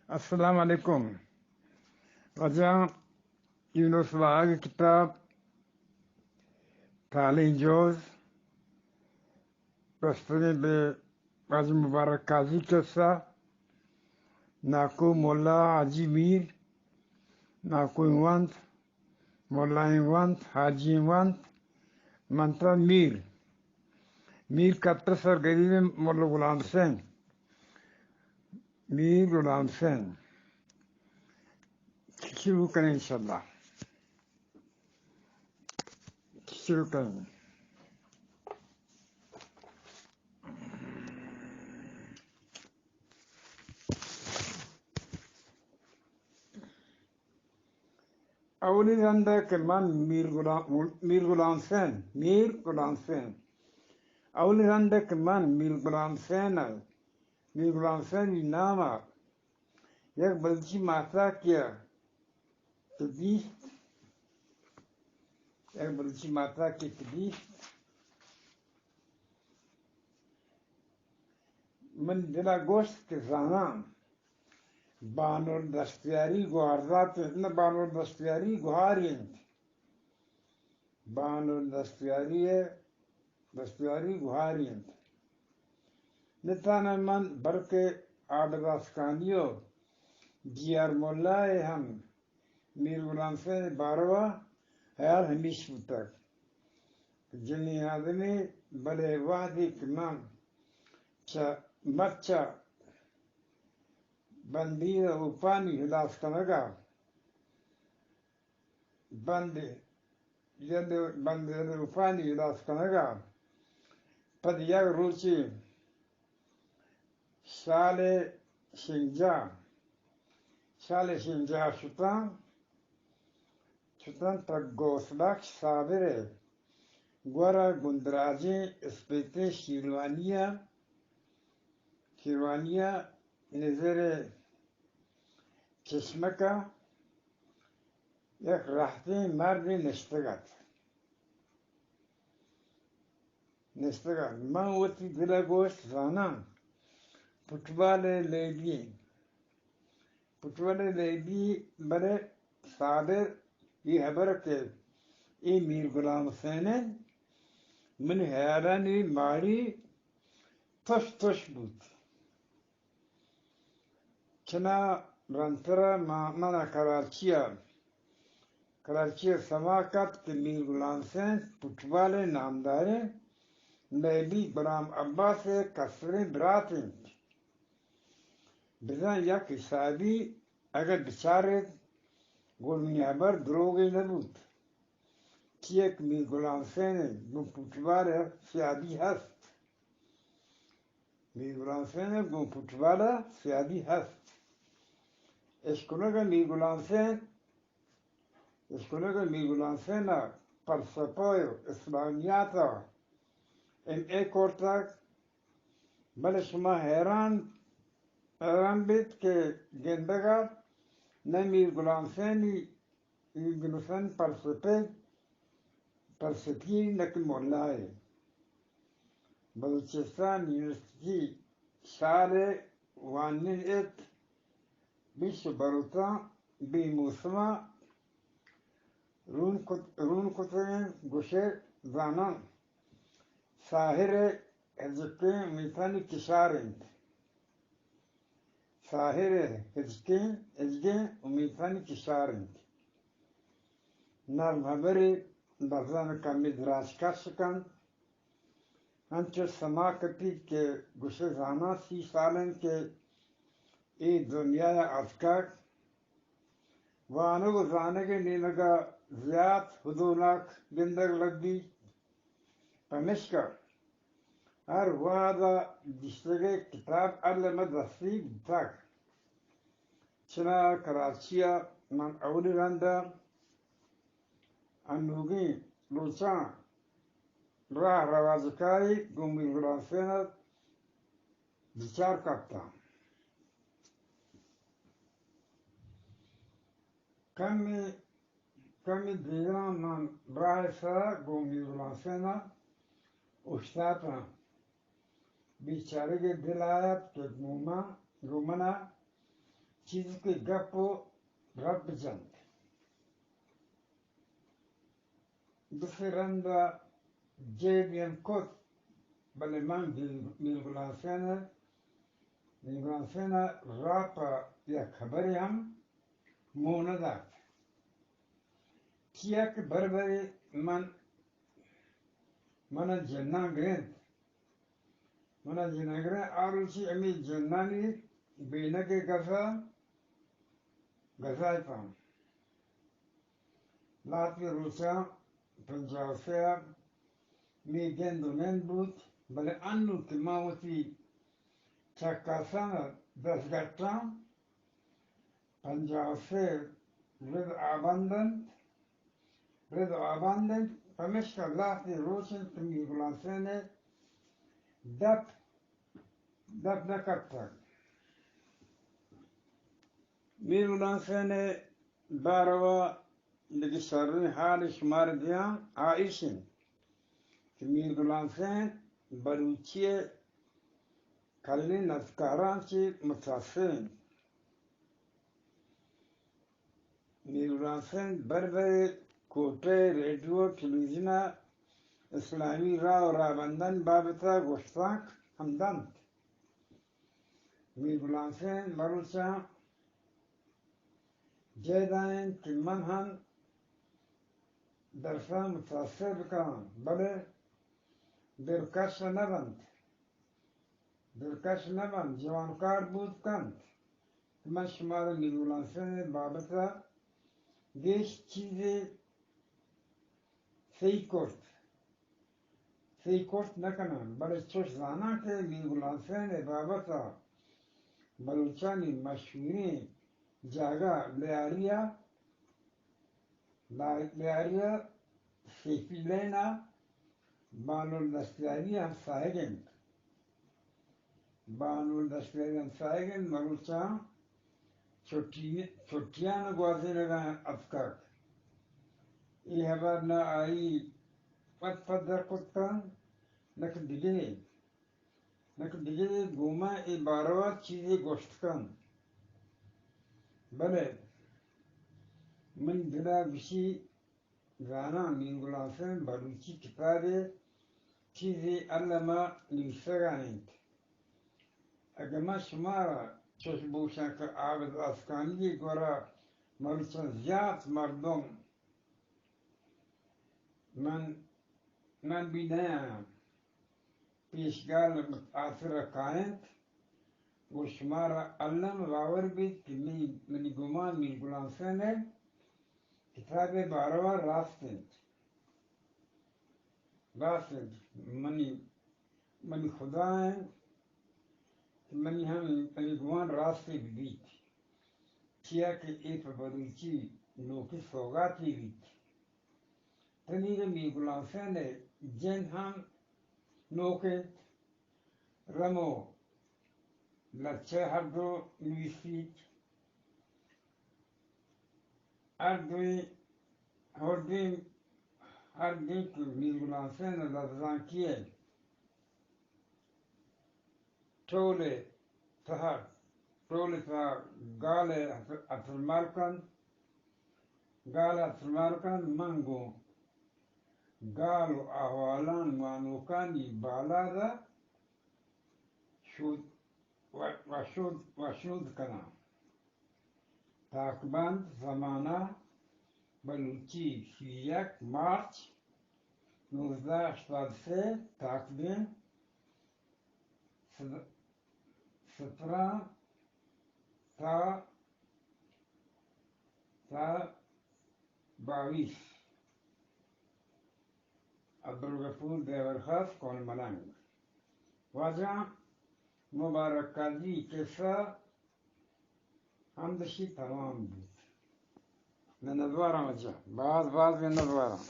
السلام علیکم۔ واجہ یونس واہگ کتاب، تالیں جوز، بستگیں بہ واجہ مبارک قاضی قصہ، ناکو ملا حاجی میر، ناکو ونت، ملائیں ونت، حاجی ونت، منتر میر۔ میر کپتہ سر گریب ملا غلام حسین۔ میر غلام حسین۔ شروع کریں انشاءاللہ۔ شروع کریں۔ اولی رند ء کہ من میر غلام، میر غلام حسین، میر غلام حسین، اولی رند ء کہ من میر غلام حسین ء، میر غلام حسین ء نام ء یک بلوچی ماہتاکے ء کہ دیست، یک بلوچی ماہتاکے کہ دیست، من دل ء گوشت کہ زاناں بانور دستیاری گوہارزات انت، نہ بانور دستیاری گوہاری انت۔ بانور دستیاری ء، دستیاری گوہاری انت۔ نہ تہنا من بلکہ عابد آسکانی و جی آر ملا ء ہم میر غلام حسین ء باروا ہیال ہمیش بوتگ کہ جنیں آدمے، بلے وہدے کہ من چہ مرچ ء بندی ء اوپانی ہلاس کنگ ء، بند، بند، بند اوپانی ہلاس کنگ ء پد یک روچے سال شنجا، سال شنجا شتاں، شتاں تہ غوث بخش صابر ء گورا گوں دراجیں اسپیتیں شیروانی ء، شیروانی ء نزر ء چشمک ء یک رہتیں مردے نشتگ ات۔ نشتگ ات۔ من وتی دل ء گوشت، زاناں، فٹبال ء لیبی انت۔ فٹبال ء لیبی، بلے صابر ء اے ہبر کہ اے میر غلام حسین انت، منی ہیالانی ماڑی تش تش بوت۔ چنا رندتر ء ما، من ء کراچی ء، کراچی ء سما کپت کہ میر غلام حسین فٹبال ء نامداریں لیبی غلام عباس ء کستریں برات انت۔ بزاں یک حسابی اگاں بچار ایت، گڑ منی ہبر دروگے نہ بوت۔ چیا کہ میر غلام حسین ء گوں فٹبال ء سیادی ہست۔ میر غلام حسین ء گوں فٹبال ء سیادی ہست۔ اشکنگ ء میر غلام حسین، اشکنگ ء میر غلام حسین ء فلسفہ ء اسلامیات ء ایم اے کرتگ، بلے شما حیران، حیران بیت کہ گندگ ء نہ میر غلام حسین ء اے گلوسن فلسفہ، فلسفی نہ کہ ملا ء۔ بلوچستان یونیورسٹی سال ء وانین ایت، بیست بروتاں بے موسم ء رون کت، رون کتگیں گوشے زاناں ساحر ء ہجکیں امیتانی کشار انت۔ ساحر ء ہجکیں، ہجگیں امیتانی کشار انت۔ نرم ہبرے لبزان کمی دراج کش کنت۔ انچو سما کپیت کہ گوشے زاناں سی سال انت کہ اے دنیا ء اتکگ۔ وانگ و زانگ ء نیمگ ء زیات ہدوناک گندگ لگ بیت۔ پمیشکا ہر وہد ء دیستگیں کتاب الم ء دستی بوتگ۔ چنا کراچی ء من اولی رند ء انوگیں روچاں راہ رواجکاری گوں میر غلام حسین ء بچار کپتاں۔ کمے، کمے دیراں من راہ ء سرا گوں میر غلام حسین ء اوشتاتاں۔ بیچارگ ء دل آیت کہ گوں من، گوں من ء چیزکے گپ و رپ جنت۔ دو سے رند ء جیڑ ہم کت، بلے من میر، میر غلام حسین ء، میر غلام حسین ء راپ ء یک ہبرے ہم مون نہ دات۔ چیا کہ بربرے من، من ء جناں گرنت۔ من ء جناں گرنت، آ روچی ہمے جنانی بینگ ء گزا، گزا ء پہم۔ لہتے روچاں پنجاہ و سے ء مے گند و نند بوت، بلے انوں کہ ما وتی چکاساں ء دزگٹاں، پنجاہ و سے رد آبند انت، رد آبند انت، پمیشکا لہتے روچ انت کہ میر غلام حسین ء دپ، دپ نہ کپتگ۔ میر غلام حسین ء باروا دگہ شریں حالے شمارا دیاں، آ ایش انت کہ میر غلام حسین بلوچی ء کلیں نزکاراں چہ متاثر انت۔ میر غلام حسین بربرے کوٹہ ء ریڈیو ء ٹیلیویژن ء اسلامی راہ و راہبندانی بابت ء گوشتانک ہم دنت۔ میر غلام حسین بلوچاں جیڑ دائینت کہ من ہم درساں متاثر بکناں، بلے دلکش نہ بنت، دلکش نہ بنت، جوانکار بوت کنت کہ من شمارا میر غلام حسین ء بابت ء گیش چیزے سہی کرت۔ سہی کرت نہ کناں، بلے چوش زاناں کہ میر غلام حسین ء بابت ء بلوچانی مشہوریں جاگہ لیاری ء، لا-، لیاری ء سیپی لین ء بانل دشتیاری ء ہمساہگ انت۔ بانل دشتیاری ہمساہگ انت، مروچاں چھٹی، چھٹیاں گوازینگ ء اتکگ۔ اے ہبر نہ آئی پد پد در کت کنت، نہ کہ دگرے، نہ کہ دگرے گوما اے باروا چیزے گوشت کنت۔ بلے منی دل ء گوشی، زاناں میر غلام حسین بلوچی کتابے چیزے الم ء نویسگ ء انت۔ اگہ من شمارا چوش بوشاں کہ عابد آسکانی ء گورا مروچاں زیات مردم من، من بی نیاں پیشگال متاثر ء کاینت، گوں شمارا الم باور بیت کہ منی، منی گمان میر غلام حسین ء کتاب ء باروا راست انت۔ راست انت۔ منی، منی خدا انت کہ منی ہم، منی گمان راست بہ بیت، چیا کہ اے پہ بلوچی نوکیں سوگاتے بیت۔ تنیگہ میر غلام حسین ء جند ہم نوک انت۔ رمو لچہ ہر دو نویسیت۔ ہر دوئیں، ہر دوئیں، ہر دوئیں کہ میر غلام حسین ء لبزانکی ء ٹول ء تہا، ٹول ء تہا گال ء اترمال کنت، گال ء اترمال کنت، من گوں گال و احوالان وانوکانی بالاد ء شود، و، و شود، و شود کناں۔ تاکبند زمانہ بلوچی، سی یک مارچ نوزدہ ہشتاد سے، تاکبند سد-، سترہ تا، تا باویس۔ عبدالغفور دیورخاص کون ملنگ۔ واجہ مبارک قاضی قصہ ہمدشی تمام بوت۔ منتواراں واجہ، باز باز منتواراں۔